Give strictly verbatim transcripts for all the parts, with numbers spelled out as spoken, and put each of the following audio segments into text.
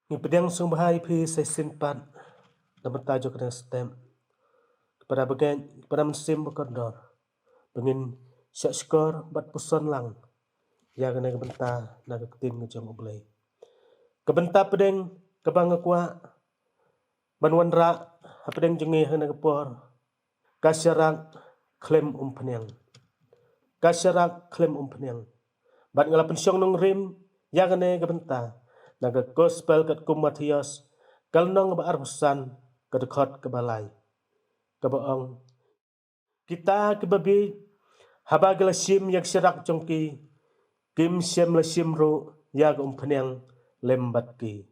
Ngi pdiang sngewbha ïa phi sa shisien pat na ka bynta jong kane ka step. Khublei bangeit, khublei mynsiem bakordor. Ba ngin shah shkor bad puson lang ïa kane ka bynta na ka ktien ka jong U Blei. Ka bynta pdeng kaba nga kwah ban wanrah hapdeng jong ngi ha kane ka por, ka sharak khlem umphniang. Ka sharak khlem umphniang. Bad nga la pynshong nongrim ïa kane ka bynta na ka Gospel katkum u Mathaios, ka lynnong kaba arphew san, ka dkhot kaba lai, kaba ong: Kita kiba bieit, haba ki la shim ïa ka sharak jong ki, kim shym la shim ruh ïa ka umphniang lem bad ki.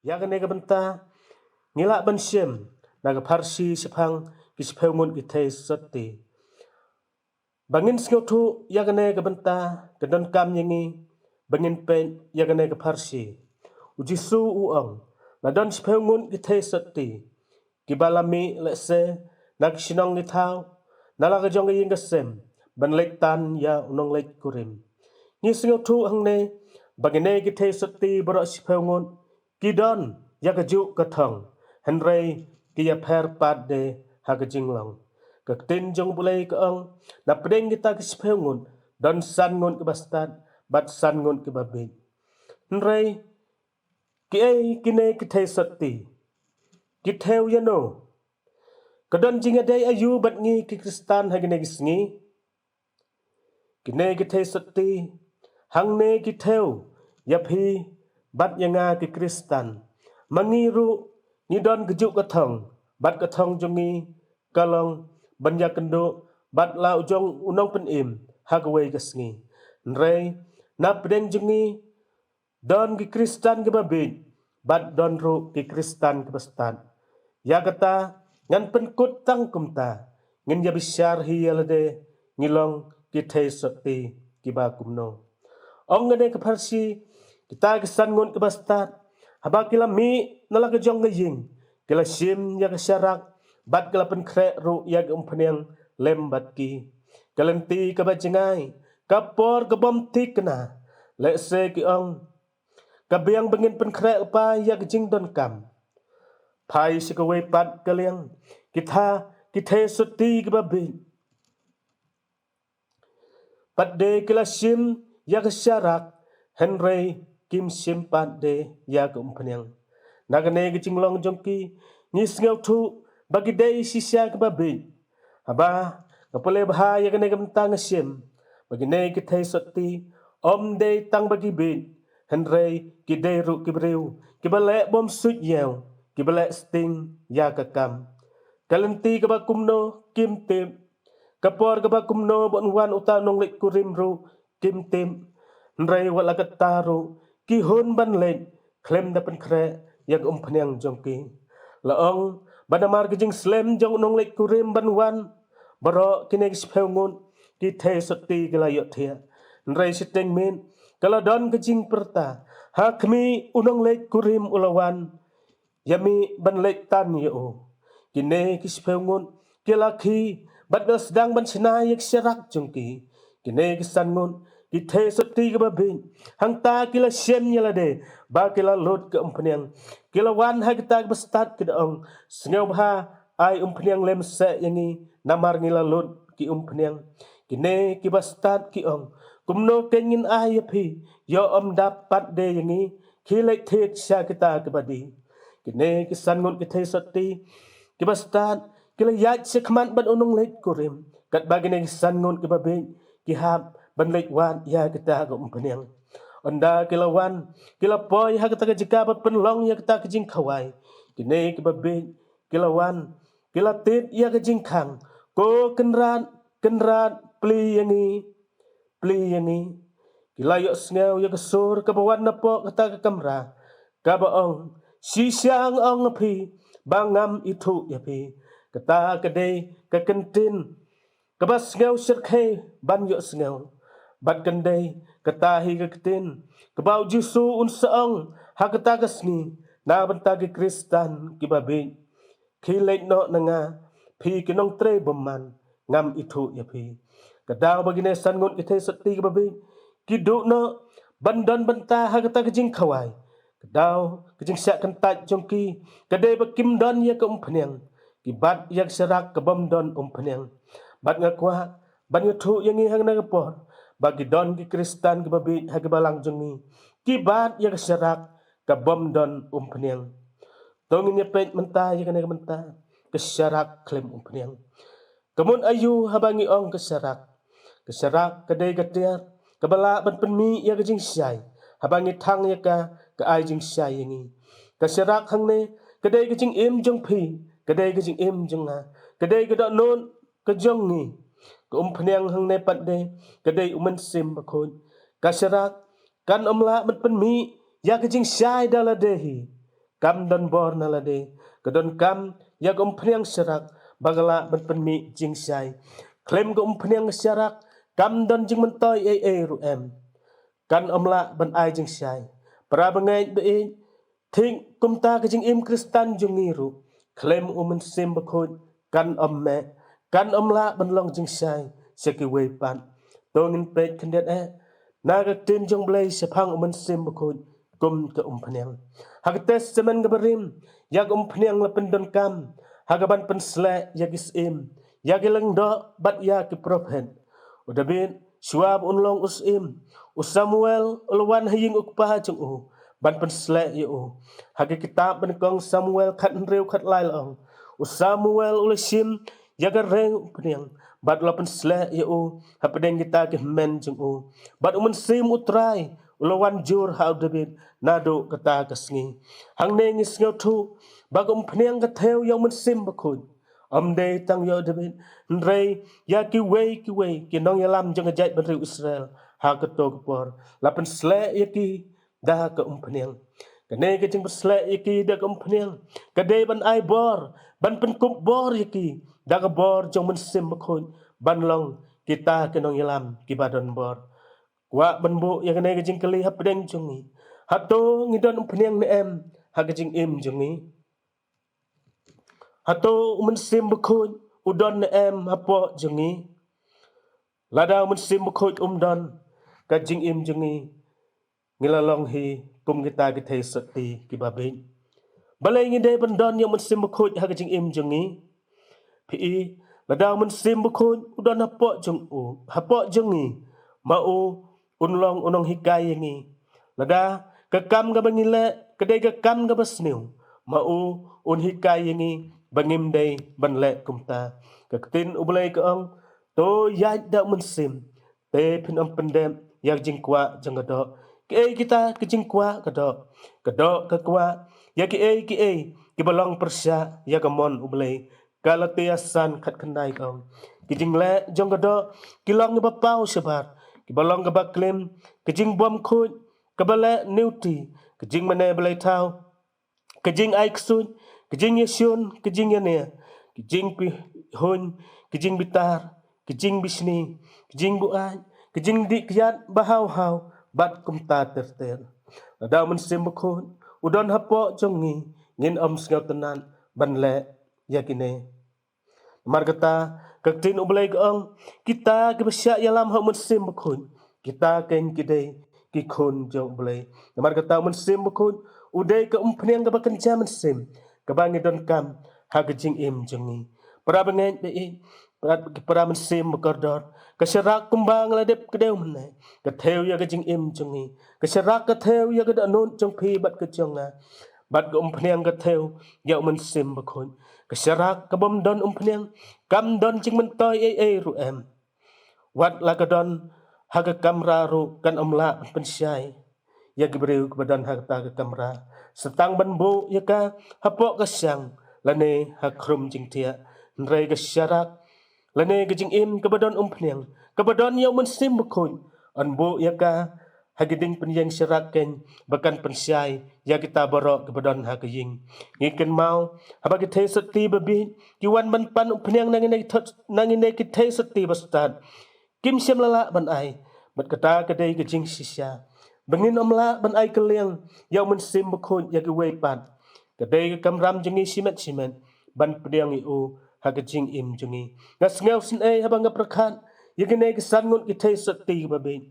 Ïa kane ka bynta ngi lah ban shem na ka pharshi shaphang ki shiphew ngut ki theisotti. Ba ngin sngewthuh ïa kane ka bynta, ka donkam ïa ngi ba ngin peit ïa kane ka pharshi. U Jisu u ong, la don shiphew ngut ki theisotti kiba la mih lehse na ki shnong ki thaw, na la ka jong ka ïing ka sem, ban leit tan ïa u nongleit kurim. Ngi sngewthuh hangne ba kine ki theisotti baroh shiphew ngut ki don ïa kajuh ka thong, hynrei ki ïapher pat de ha ka jinglong. Ka ktien jong U Blei ka ong, na pdeng kita ki shiphew ngut don san ngut kiba stad bad san ngut kiba bieit. Hynrei kiei kine ki theisotti? Ki thew ïano? Ka don jingïadei aïu bad ngi ki Khristan ha kine ki sngi? Kine ki theisotti hangne ki thew ïa phi bad ïa nga ki Khristan. Ma ngi ruh ngi don kajuh ka thong, bad ka thong jong ngi ka long ban ïakynduh bad la u jong u nongpynim ha kawei ka sngi. Hynrei na pdeng jong ngi don ki Khristan kiba bieit bad don ruh ki Khristan kiba stad. Ïa kata ngan pynkut tang kumta, ngin ïa bishar hi ïa lade, ngi long ki theisotti kiba kumno. Ong kane ka pharshi, kita ki san ngut kiba stad, haba ki la mih na la ka jong ka ïing, ki la shim ïa ka sharak bad ki la pynkhreh ruh ïa ka umphniang lem bad ki. Ka lynti kaba jngai, ka por ka bym thikna, lehse ki ong, ka biang ba ngin pynkhreh lypa ïa ka jingdonkam. Phai sha kawei pat ka liang, kita ki theisotti kiba bieit, pat de ki la shim ïa ka sharak, hynrei kim shim pat de ïa ka umphniang. Na kane ka jinglong jong ki, ngi sngewthuh ba ki dei shisha kiba bieit. Haba nga pule bha ïa kane ka bynta nga shem ba kine ki theisotti ym dei tang ba ki bieit, hynrei ki dei ruh ki briew kiba leh bymsuidñiew, kiba leh sting ïa ka kam. Ka lynti kaba kumno kim tip, ka por kaba kumno ban wan uta u nongleit kurim ruh kim tip. Hynrei wat la katta ruh ki hun ban leit khlem da pynkhreh ïa ka umphniang jong ki. La ong ba namar ka jingslem jong u nongleit kurim ban wan, baroh kine ki shiphew ngut ki theisotti ki la ïohthiah. Hynrei shiteng miet ka la don ka jingpyrta, ha khmih u nongleit kurim u la wan ïa mih ban leit tan ïa u. Kine ki shiphew ngut ki la khie bad ki la sdang ban shna ïa ka sharak jong ki. Kine ki san ngut ki theisotti kiba bieit, hangta ki la shem ïa lade ba ki la lut ka umphniang. Ki la wan ha kita kiba stad ki da ong, sngewbha ai umphniang lem seh ïa ngi, namar ngi la lut ki umphniang. Kine kiba stad ki ong, kumno kein ngin ai ïa phi, ïoh ym dap pat de ïa ngi, khie leit thied sha kita kiba die. Kine ki san ngut ki theisotti kiba stad ki la ïaid shakhmat bad u nongleit kurim, katba kine ki san ngut kiba bieit ki hap ban leit wad ïa kita ka umphniang. Ynda ki la wan, ki la poi ha kata ka jaka ba pynlong ïa kata ka jingkhawai. Kine kiba bieit ki la wan, ki la tied ïa ka jingkhang, ko Kynrad, Kynrad, plie ïa ngi, plie ïa ngi. Ki la ïohsngew ïa ka sur kaba wan napoh kata ka kamra, kaba ong, shisha nga ong ïa phi ba ngam ithuh ïa phi. Kata ka dei ka kyntien kaba sngew shyrkhei ban ïohsngew. Bad kan dei kata hi ka ktien kaba u Jisu un sa ong ha kata ka sngi na bynta ki Khristan kiba bieit, khie leit noh na nga, phi ki nongtrei bymman, ngam ithuh ïa phi. Ka daw ba kine san ngut ki theisotti kiba bieit ki duh noh ban don bynta ha kata ka jingkhawai, Daw ka jingshah kyntait jong ki ka dei ba kim don ïa ka umphniang, ki bat ïa ka sharak ka bym don umphniang. Bad nga kwah ban ïathuh ïa ngi ha kane ka por ba ki don ki Khristan kiba bieit ha ki balang jong ngi, ki bat ïa ka sharak ka bym don umphniang. To ngin ïa peit mynta ïa kane ka bynta, ka sharak khlem umphniang. Ka mut aïu haba ngi ong ka sharak? Ka sharak ka dei ka tiar kaba lah ban pynmih ïa ka jingshai. Haba ngi thang ïa ka, ka ai jingshai ïa ngi. Ka sharak hangne ka dei ka jingim jong phi, ka dei ka jingim jong nga, ka dei ka dohnud ka jong ngi. Ka umphniang hangne pat de ka dei u Mynsiem Bakhuid. Ka sharak kan ym lah ban pynmih ïa ka jingshai da lade hi. Kam don bor na lade, ka donkam ïa ka umphniang sharak ba ka lah ban pynmih jingshai. Khlem ka umphniang sharak kam don jingmyntoi ei ei ruh em. Kan ym lah ban ai jingshai. Para bangeit ba ïeit, thik kumta ka jingim Khristan jong ngi ruh, khlem u Mynsiem Bakhuid kan ym meh, kan ym lah ban long jingshai sha kiwei pat. To ngin peit khyndiat eh na ka ktien jong U Blei shaphang u Mynsiem Bakhuid kum ka umphniang. Ha ka Testament kaba rim, ïa ka umphniang la pyndonkam ha kaban pynsleh ïa ki syiem, ïa ki lyngdoh bad ïa ki prophet. U David, shuwa ba un long u syiem, u Samuel u la wan ha ïing u kpa jong u ban pynsleh ïa u. Ha ka kitab ba nyngkong Samuel khathynriew khatlai la ong, u Samuel u la shim ïa ka reng umphniang bad u la pynsleh ïa u hapdeng kita ki hynmen jong u. Bad u Mynsiem U Trai u la wan jur ha u David naduh kata ka sngi. Hangne ngi sngewthuh ba ka umphniang ka thew ïa u Mynsiem Bakhuid. Ym dei tang ïa u David, hynrei ïa kiwei kiwei ki nongïalam jong ka jaitbynriew Israel ha kato ka por la pynsleh ïa ki da ka umphniang. Kane ka jingpynsleh ïa ki da ka umphniang ka dei ban ai bor, ban pynkup bor ïa ki da ka bor jong u Mynsiem Bakhuid ban long kita ki nongïalam kiba don bor. Kwah ban buh ïa kane ka jingkylli hapdeng jong ngi. Hato ngi don umphniang ne em ha ka jingim jong ngi? Hato u Mynsiem Bakhuid u don ne em hapoh jong ngi? Lada u Mynsiem Bakhuid um don, ka jingim jong ngi, ngi la long hi kum kita ki theisotti kiba bieit. Balei ngi dei ban don ïa u Mynsiem Bakhuid ha ka jingim jong ngi? Phi i, lada u Mynsiem Bakhuid u don hapoh jong u, hapoh jong ngi, ma u un long u nonghikai ïa ngi. Lada ka kam kaba ngi leh ka dei ka kam kaba sniew, ma u un hikai ïa ngi ba ngim dei ban leh kumta. Ka ktien U Blei ka ong, to ïaid da u Mynsiem, te phin ym pyndep ïa ka jingkwah jong ka doh. Kiei kita ki jingkwah ka doh? Ka doh ka kwah ïa kiei kiei kiba long pyrshah ïa ka mon U Blei. Galatia san khatkhyndai ka ong, ki jingleh jong ka doh ki long kiba paw shabar, kiba long kaba klim, ki jingbymkhuid, kaba leh niuti, ki jingmane blei thaw, ki jingai ksuid, ki jingïashun, ki jingïania, ki jingpihuiñ, ki jingbitar, ki jingbishni, ki jingbuaid, ki jingdih kiad ba haw haw, bad kumta ter ter. Lada u Mynsiem Bakhuid u don hapoh jong ngi, ngin ym sngewtynnad ban leh ïa kine. Namar kata, ka ktien U Blei ka ong, kita kiba shah ïalam ha u Mynsiem Bakhuid, kita keiñ ki dei ki khun jong U Blei. Namar kata u Mynsiem Bakhuid u dei ka umphniang kaba kynja mynsiem kaba ngi donkam ha ka jingim jong ngi. Para bangeit ba ïeit, para, para mynsiem ba kordor, ka sharak kumba nga la dep kdew mynne ka thew ïa ka jingim jong ngi. Ka sharak ka thew ïa ka dohnud jong phi bad ka jong nga. Bad ka umphniang ka thew ïa u Mynsiem Bakhuid. Ka sharak ka bym don umphniang kam don jingmyntoi ei ei ruh em. Wat la ka don ha ka kamra ruh kan ym lah ban pynshai ïa ki briew kiba don ha kata ka kamra. Sa tang ban buh ïa ka hapoh ka shang lane ha khrum jingthiah. Hynrei ka sharak lane ka jingim kaba don umphniang, kaba don ïa u Mynsiem Bakhuid, yn buh ïa ka ha ki dieng pynïeng sharak keiñ ba kan pynshai ïa kita baroh kiba don ha ka ïing. Ngi kynmaw haba ki theisotti ba bieit ki wan ban pan umphniang na ngine ki thot-, na ngine ki theisotti ba stad, kim shym la lah ban ai. Bad kata ka dei ka jingshisha ba ngin ym lah ban ai kylliang ïa u Mynsiem Bakhuid ïa kiwei pat. Ka dei ka kamram jong ngi shimet shimet ban pdiang ïa u ha ka jingim jong ngi. Nga sngewsynei haba nga pyrkhat ïa kine ki san ngut ki theisotti ba bieit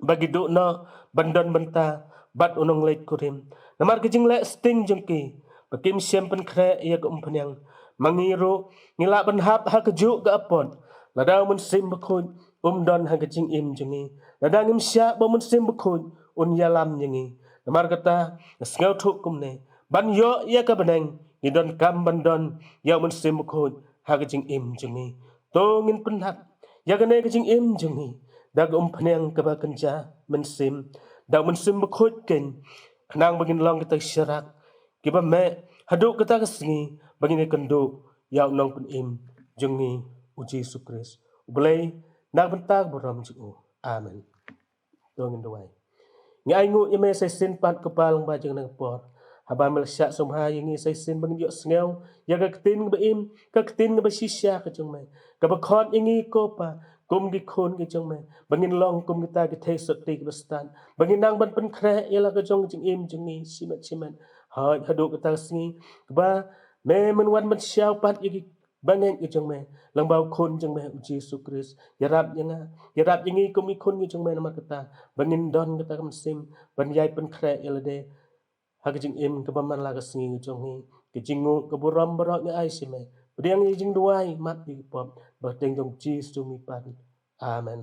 ba ki duh noh ban don bynta bad u nongleit kurim. Namar ka jingleh sting jong ki, ba kim shym pynkhreh ïa ka umphniang. Ma ngi ruh, ngi lah ban hap ha kajuh ka apot. Lada u Mynsiem Bakhuid um don ha ka jingim jong ngi, lada ngim shah ba u Mynsiem Bakhuid un ïalam ïa ngi. Namar kata, nga sngewthuh kumne, ban ïoh ïa ka bneng, ngi donkam ban don ïa u Mynsiem Bakhuid ha ka jingim jong ngi. To ngin pyndap ïa kane ka jingim jong ngi da ka umphniang kaba kynja mynsiem, da u Mynsiem Bakhuid keiñ, khnang ba ngin long kita ki sharak kiba meh haduh kata ka sngi ba ngin ïakynduh ïa u Nongpynim jong ngi, u Jisu Khrist. U Blei na ka bynta ka burom jong u. Amen. To ngin duwai. Ngi ainguh ïa me sa shisien pat, ko Pa, lyngba jong kane ka por, haba me la shah sngewbha ïa ngi sa shisien ba ngin ïohsngew ïa ka ktien kaba im, ka ktien kaba shisha ka jong me, kaba khot ïa ngi, ko Pa, kum ki khun ki jong me, ba ngin long kum kita ki theisotti kiba stad, ba ngin nang ban pynkhreh ïa la ka jong ka jingim jong ngi shimet shimet. Hooid, haduh kata ka sngi kaba me men wan ban shah pat ïa ki bangeit ki jong me lyngba u Khun jong me, u Jisu Khrist. Ïarap ïa nga, ïarap ïa ngi kum ki khun ki jong me, namar kata ba ngin don kata ka mynsiem ban ïai pynkhreh ïa lade ha ka jingim kaba man la ka sngi ka jong ngi. Ka jingnguh, ka burom baroh ngi ai sha me. Pdiang ïa ka jingduwai, map ïa ki pop, ha ka kyrteng jong u Jisu ngi pan. Amen.